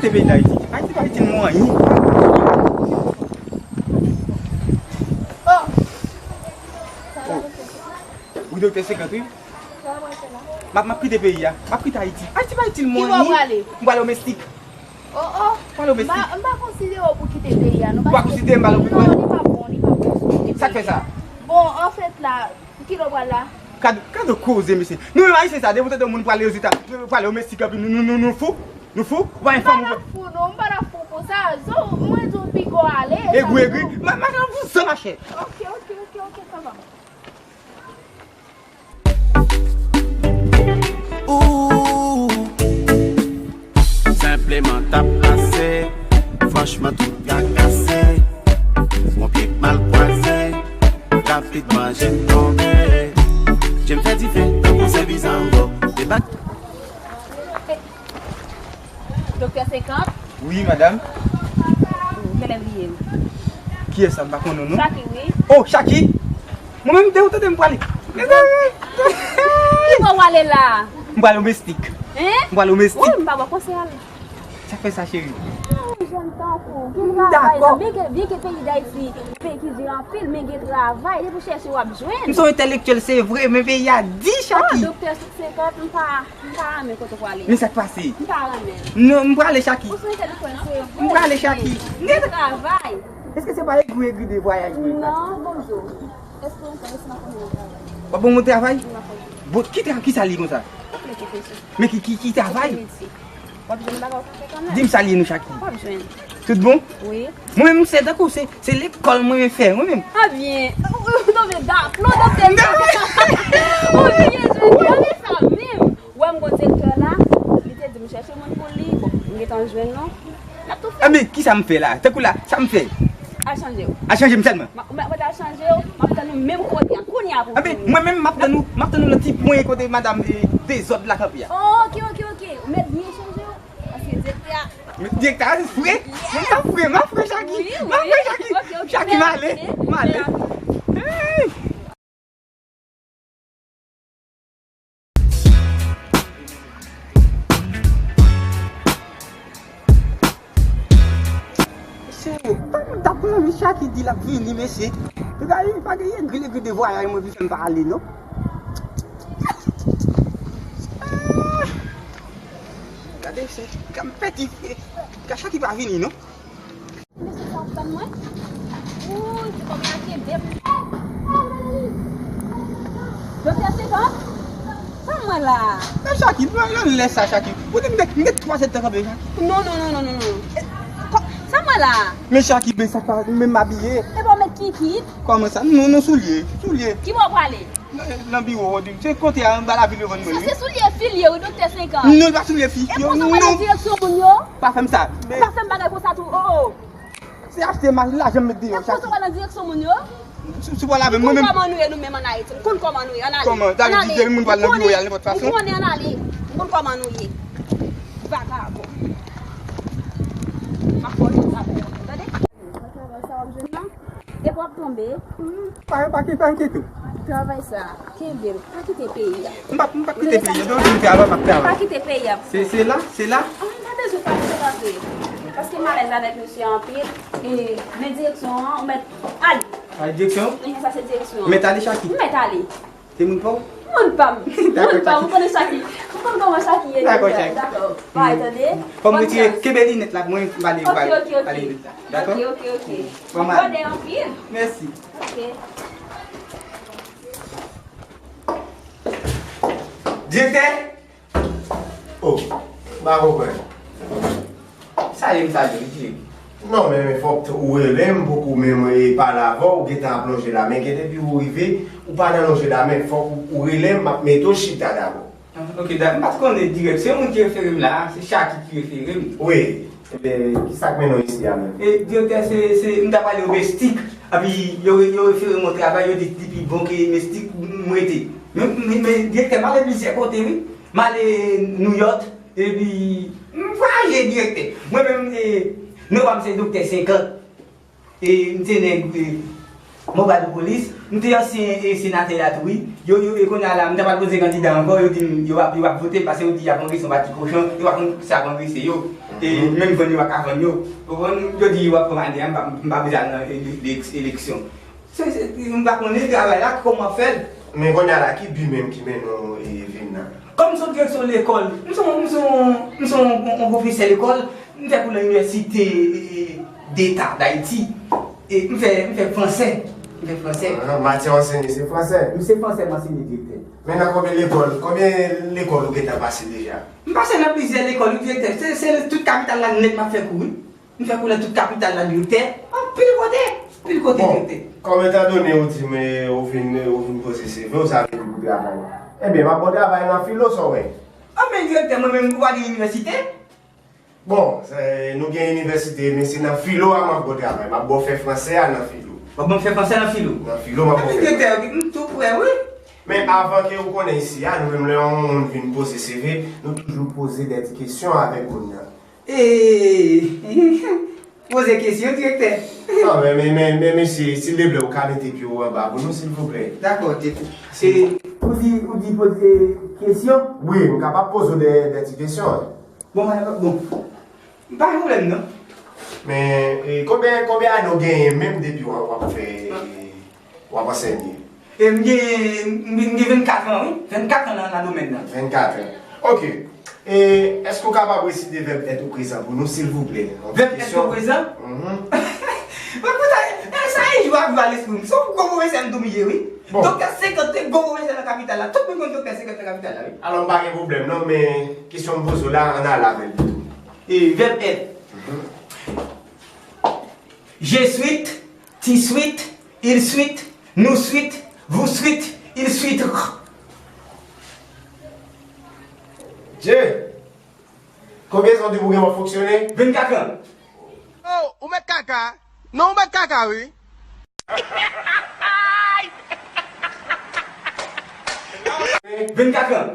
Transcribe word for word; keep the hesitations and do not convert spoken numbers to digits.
Kite peyi Dayiti. Ayiti pa itil mwen anyen. Oh. Wi, doktè Senkant, wi. M ap, m ap kite peyi a. M ap kite Ayiti. Ayiti pa itil mwen anyen. Ki bò w prale? M prale o Mestik. Oh, oh. M prale o Mestik. M pa, m pa konsidere w pou kite peyi a, non. Ou pa konsidere m prale o Mestik? Non, li pa bon, li pa bon pou kite peyi a. Sa k fè sa? Bon, anfèt la, ki lè w pral la? Gad, gad yon koze, mesye. Nou menm Ayisyen sa, depi w tande yon moun prale Ozeta, prale o Mestik, epi nou, nou, nou, nou fou. Nou fou? Ou pa gen fanm ou. M pa nan fou, non, m pa nan fou pou sa. Zo, mwen di w piga w ale. Egri, egri. Ma, ma, ma, vouzan, machè. Ok, ok, ok, ok, sa va. Ou senpleman t ap plase, franchman tout ka kase. Yon pye k mal kwaze, rapid manje m tonbe. Je m fè dife tankou se bizango. Debak. Doktè Senkant? Wi, madanm. Ou genlè bliye m. Kiyès sa? M pa konn ou, non. Chaki, wi. Oh, Chaki! Mwen menm, te ou tande m pwale. Mezanmi! Ki bò w ale la? M pwale o Mestik. Hein? M pwale o Mestik. Wi, m pa ba w konsèy ale. Sa k fè sa, cheri? Ou jwenn tankou. Ki travay sa? Byenke, byenke peyi Dayiti, peyi ki di anpil, men gen travay. Depi w chèche, w ap jwenn. M se yon entèlektyèl, se vre, men peyi a di, Chaki. Oh, doktè Senkant, m pa. M pa renmen kote w prale a. Men sa k pase? M pa renmen l. Non, m prale Chaki. Ou sou entèlektyèl, se vre. M prale Chaki. Gen travay. Èske se pa egri egri de vwayaj mwen pati? Non, bonjou. Èske w entèrese nan konnen yon travay? W ap ban mwen travay? M ap ban w. Bon, ki tra, ki sa l ye konsa? Mwen ki pwofesè. Men ki, ki, ki travay? Ki metye? W ap jwenn bagay w ka fè kanmenm. Di m sa l ye non Chaki. W ap jwenn. Tout bon? Wi. Mwen menm se tankou se, se lekòl mwen fè, mwen menm. A byen, ou tonbe daplon doktè. Ou byen jwenn, gade sa menm. Ou wè m gon direktè la, li te di m chèche moun pou li, bon, m gentan jwenn non. N ap tou fè. Anben, kisa m fè la? Tankou la, sa m fè? Al chanje w. Al chanje m sèlman? Ou mèt al chanje w, m ap tann ou menm kote a, kounye a pou w vini. Anben, mwen menm, m ap tann ou, m ap tann ou nan ti pwen kote madanm, eh, Dezòd la kanpe a. Oh, ok, ok, ok. Ou mèt byen chanje w. Paske direktè a. Men direktè a vre? M ap vre, m ap vre Chaki. M ap vre Chaki. Chaki, m ale. M ale. Hey! Mesye, m t ap anvi Chaki di l ap vini, mesye. Bagay, bagay egri egri de vwayaj mwen vin fè m pa ale, non. Ah! Gade, se, gade m pèdi, gade Chaki pa vini, non. Mesye sa ap tann mwen. Wouy, ti kòm la kenbe m. Doktè Senkant, sa m wè la a? Men Chaki, nan lè sa Chaki. Ou di m gen, m gen twa zèdtan kanpe Chaki. Non, non, non, non, non, non. Sa m wè la a? Men Chaki, men sa pa, men m abiye. Epa w met kikit? Kòman sa? Non, non, soulye, soulye. Ki bò w prale? Nan biwo, se kote a anba lavil yo vann mwen wi. Se soulye fi l ye wi, Doktè Senkant. Non, li pa soulye fi. E konsa w pral nan direksyon moun yo? Pa fè m sa. Pa fè m bagay konsa tou, oh, oh. Se achte ma-, lajan m met deyò. E konsa w pral nan direksyon moun yo? Si, si w pral avè m, mwen menm. M konn kòman nou ye nou menm ann Ayiti. M konn kòman nou ye, ann ale. Kòman? Ann ale. Ann ale. M konnen, ann ale. M konn kòman nou ye. Vagabon. M ap fè w travay. Tande? Travay sa w ap jwenn nan, depi w ap tonbe. Pa, pa, pa enkyete w. Travay sa, kenbe l, pa kite peyi a. M p ap, m p ap kite peyi a. Depi w fin fè alò, m ap travay. Pa kite peyi a. Se, se la, se la. Ah, m pa bezwen pa kite la vre. Paske m alèz avèk misye anpil. E, men direksyon an, ou mèt ale. Ale direksyon? Wi, sa se direksyon an. Ou mèt ale, Chaki? M mèt ale. Se moun pa w? Moun pa m. Moun pa m. Ou konnen Chaki. Ou konn kòman Chaki ye deja. Dakò, Chaki. Dakò. Bay, tande? Fò m retire, kenbe linèt la pou mwen, m pale, pale. Ok, ok, ok. Dakò? Ok, ok, ok. Fò m ale. Mèsi. Ok. Direktè! Oh, m pa konprann. Sa ye m sa ye, wi, Jerry? Non, men, men fòk ou rele m, m poko menm, eh, pale avè w, ou gentan ap lonje lamen. Gen depi ou rive, ou pa nan lonje lamen, fòk ou, ou rele m, m ap mete w chita dabò. Ah, ok, da, m pa t konnen dirèk. Se yon moun ki refere m la, se Chaki ki refere m. Wi. Ebyen, ki sa k mennen w isi a menm? E, direktè, se, se, m t ap ale o Mestik, epi yo, yo refere m yon travay, yo di li pi bon ke Mestik m rete. Men, men, men, direktè, m ale plizyè kote, wi. M ale Nouyòk, epi m vwayaje direktè. Mwen menm, e, non pa m se Doktè Senkant. E m se nèg, e, Mwen pral pou polis, m te ansyen e, senatè la tou wi. Yo, yo, e kounye a la, m ta pral poze kandida ankò, yo di m, yo ap, yo ap vote m, paske yo di y ap ranvese yon pati kochon, yo pa konn sa ap ranvese yo. E menm vann yo pa ka vann yo. Ou konprann? Yo di yo ap pran ane a, m pa, m pa bezwen al nan ele-, ele-, eleksyon. Se, se, m pa konnen travay la, kòman fè l. Men kounye a la, ki bi menm ki mennen w, e, vin la? Kòm m se yon direksyon lekòl, m se yon, m se yon, m se yon, yon, yon pwofesè lekòl, m fè kou nan inivèsite, e, deta Dayiti. E m fè, m fè fransè. M fè fransè. Ah, matyè w ansenye se fransè? M se fransè m ansenye, direktè. Men nan konbyen lekòl, konbyen lekòl ou gentan pase deja? M pase nan plizyè lekòl, wi, direktè. Se, se tout kapital la nèt m ap fè kou, wi. M fè kou nan tout kapital la, direktè. Anpil kote, anpil kote, direktè. Bon, kòm etandone ou di m, e, ou vin, ou vin poze C V w, sa vle di pou travay. Ebyen, m ap ba w travay nan filo, sa w wè. Anben, direktè, mwen menm, ou pa gen inivèsite? Bon, se, nou gen inivèsite, men se nan filo a m ap ba w travay. M ap ba w fè fransè a nan filo. W ap ban m fè fransè nan filo? Nan filo, m ap ba w fè fransè. Anben, direktè, m tou prè, wi. Men avan ke ou konnen isi a, nou menm lè yon moun vin poze C V, nou toujou poze de ti kesyon avèk moun nan. E, poze kesyon, direktè. Non, men, men, men, men, mesye, silteplè, ou ka mete pye w anba pou nou, silvouplè. Dakò, direktè. E, ou di, ou di poze kesyon? Wi, m kapab poze w de, de ti kesyon. Bon, bon. M pa gen pwoblèm, non. Men, e, konbyen, konbyen ane w genyen menm depi w, w ap fè, w ap ansenye? E m gen, m gen, m gen vennkat an, wi. Vennkat an nan, nan domèn nan. Vennkat an. Ok. E èske w kapab resite vèb èt o prezan pou nou, silvouplè? Vèb èt o prezan? Mhm. Mwen kontan, e, sa e jou ak va lespri m. Se yon gwo pwofesè m tou m ye, wi. Bon. Doktè Senkant te gwo pwofesè nan kapital la. Tout moun konn Doktè Senkant nan kapital la, wi. Alò, m pa gen pwoblèm, non, men kesyon m poze w la, ann ale avè l pito. E vèb èt. Mhm. Je suis, tu suis, il suit, nous suit, vous suit, il suit. Dye! Konbyen zan w di pou gen w ap fonksyone? Vennkat an. Oh, ou mèt kaka? Non, ou mèt kaka, wi. Vennkat an.